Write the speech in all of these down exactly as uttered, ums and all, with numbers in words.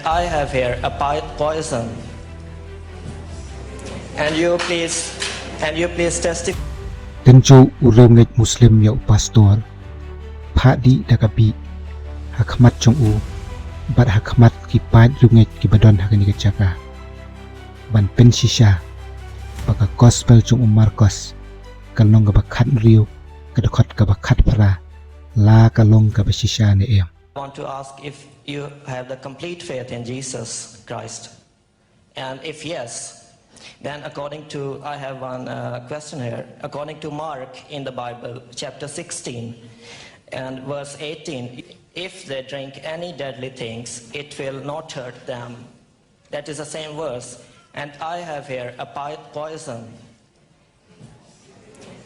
I have here a pi- poison. And you please, and you please testify. Tynjuh u riewngeit Muslim ïa u pastor, phah dih da ka bih ha khmat jong u bad ha khmat ki paid riewngeit kiba don ha kane ka jaka, ban pynshisha ba ka gospel jong u Markos ka lynnong kaba khathynriew, ka dkhot kaba khatphra, la ka long kaba shisha ne em. I want to ask if you have the complete faith in Jesus Christ. And if yes, then according to, I have one uh, question here. According to Mark in the Bible, chapter sixteen and verse eighteen, if they drink any deadly things, it will not hurt them. That is the same verse. And I have here a pi- poison.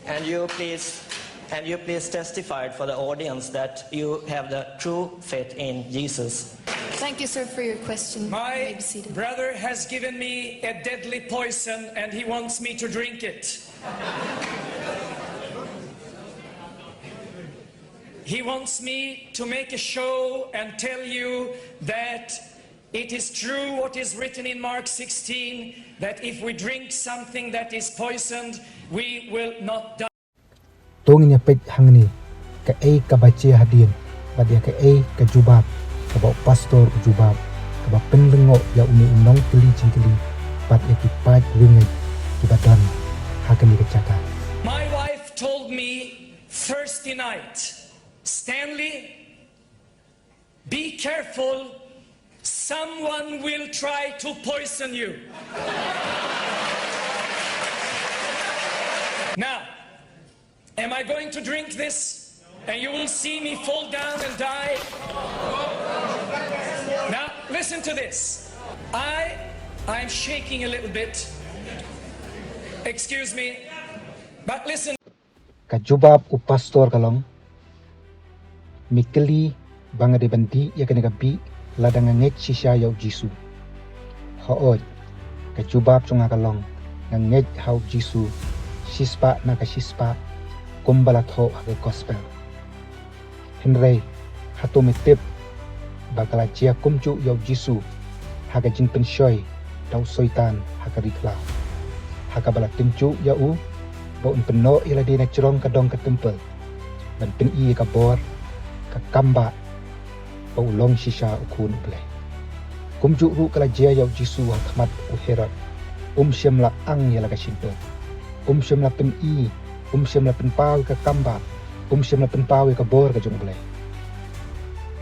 And you please, and you please testify for the audience that you have the true faith in Jesus. Thank you, sir, for your question. You may My be seated. Brother has given me a deadly poison and he wants me to drink it. He wants me to make a show and tell you that it is true what is written in Mark sixteen, that if we drink something that is poisoned, we will not die. To ngin ïa peit hangne kaei kaba jia hadien bad ïa kaei ka jubab kaba u pastor u jubab, kaba pynlyngngoh ïa une u nongkylli jingkylli bad ïa ki paid riewngeit kiba don ha kane ka jaka. My wife told me Thursday night, "Stanley, be careful, someone will try to poison you." Now, am I going to drink this and you will see me fall down and die? Now, listen to this. I, I'm shaking a little bit. Excuse me. But listen. Ka jubab u pastor ka long, me kylli ba nga dei ban dih ïa kane ka bih lada nga ngeit shisha ïa u Jisu. Hooid, ka jubab jong nga ka long, nga ngeit ha u Jisu shispah na ka shispah, kumba la thoh ha ka gospel. Hynrei hato me tip ba ka la jia kumjuh ïa u Jisu ha ka jingpynshoi da u Soitan ha ka ri khlaw, ha kaba la tynjuh ïa u ba un pynnoh ïa lade na jrong ka dong ka templ ban pyni ïa ka bor, ka kambah, ba u long shisha u Khun u Blei. Kumjuh ruh ka la jia ïa u Jisu ha khmat u Herod, um shym la ang ïa la ka shyntur, um shym la pyni, um shym la pynpaw ïa ka kambah, um shym la pynpaw ïa ka bor ka jong u Blei.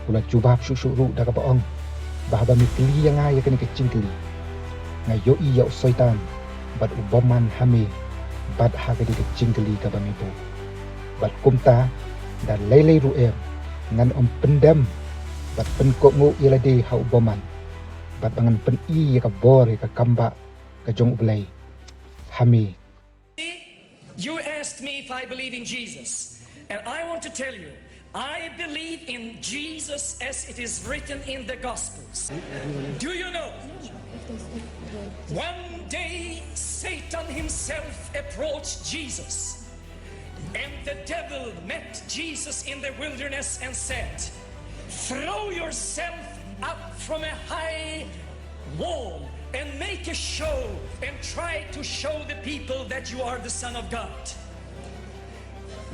U la jubab shuh shuh ruh da kaba ong ba haba me kylli ïa nga ïa kane ka jingkylli, nga ïohi ïa u Soitan bad u bymman ha me bad ha kane ka jingkylli kaba me buh. Bad kumta, da lei lei ruh em, ngan ym pyndem bad pynkohnguh ïa lade ha u bymman, bad ba ngan pyni ïa ka bor ïa ka kambah ka jong u Blei ha me. You asked me if I believe in Jesus, and I want to tell you, I believe in Jesus as it is written in the Gospels. Do you know? One day, Satan himself approached Jesus, and the devil met Jesus in the wilderness and said, "Throw yourself up from a high wall and make a show and try to show the people that you are the Son of God."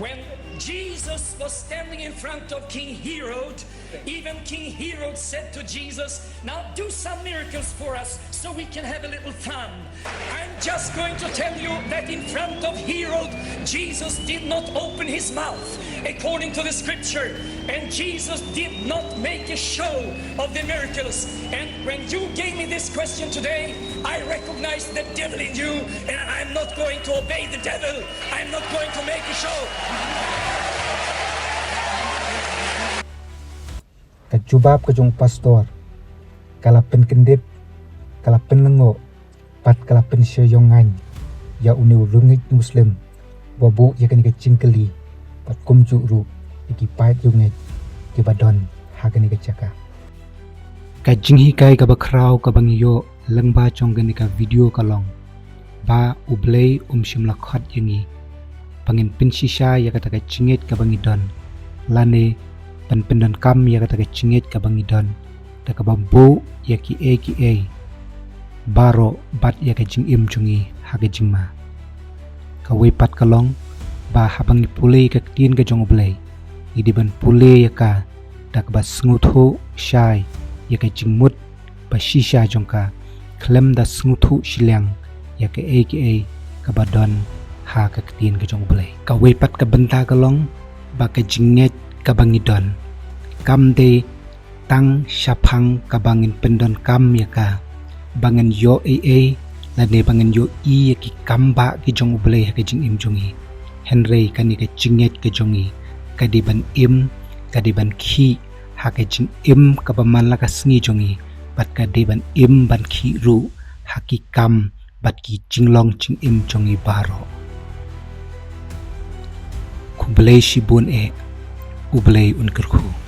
When Jesus was standing in front of King Herod, even King Herod said to Jesus, "Now do some miracles for us so we can have a little fun." I'm just going to tell you that in front of Herod, Jesus did not open his mouth according to the scripture, and Jesus did not make a show of the miracles. And when you gave me this question today, I recognize the devil in you, and I'm not going to obey the devil. I'm not going to make a show. Ka jubab ka jong u pastor ka la pynkyndit, ka la pynlyngngoh bad ka la pynshai ïong ngaiñ ïa une u riewngeit Muslim uba buh ïa kane ka jingkylli, bad kumjuh ruh ïa ki paid riewngeit kiba don ha kane ka jaka. Ka jinghikai kaba khraw kaba ngi ïoh lyngba jong kane ka video ka long ba U Blei um shym la khot ïa ngi ba ngin pynshisha ïa kata ka jingngeit kaba ngi don, lane ban pyndonkam ïa kata ka jingngeit kaba ngi don, da kaba buh ïa kiei kiei baroh bad ïa ka jingim jong ngi ha ka jingma. Kawei pat ka long ba haba ngi pule ka ktien ka jong U Blei, ngi dei ban pule ïa ka da kaba sngewthuh shai ïa ka jingmut ba shisha jong ka, khlem da sngewthuh shiliang ïa kaei kaei kaba don ha ka ktien ka jong U Blei. Kawei pat ka bynta ka long ba ka jingngeit kaba ngi don kam dei tang shaphang kaba ngin pyndonkam ïa ka, ba ngin ïoh ei ei lane ba ngin ïohi ïa ki kam ba ki jong U Blei ha ka jingim jong ngi. Hynrei kane ka jingngeit ka jong ngi ka dei ban im, ka dei ban khih ha ka jingim kaba man la ka sngi jong ngi, bad ka dei ban im ban khih ruh ha ki kam bad ki jinglong jingim jong ngi baroh. Khublei shibun eh, U Blei un kyrkhu.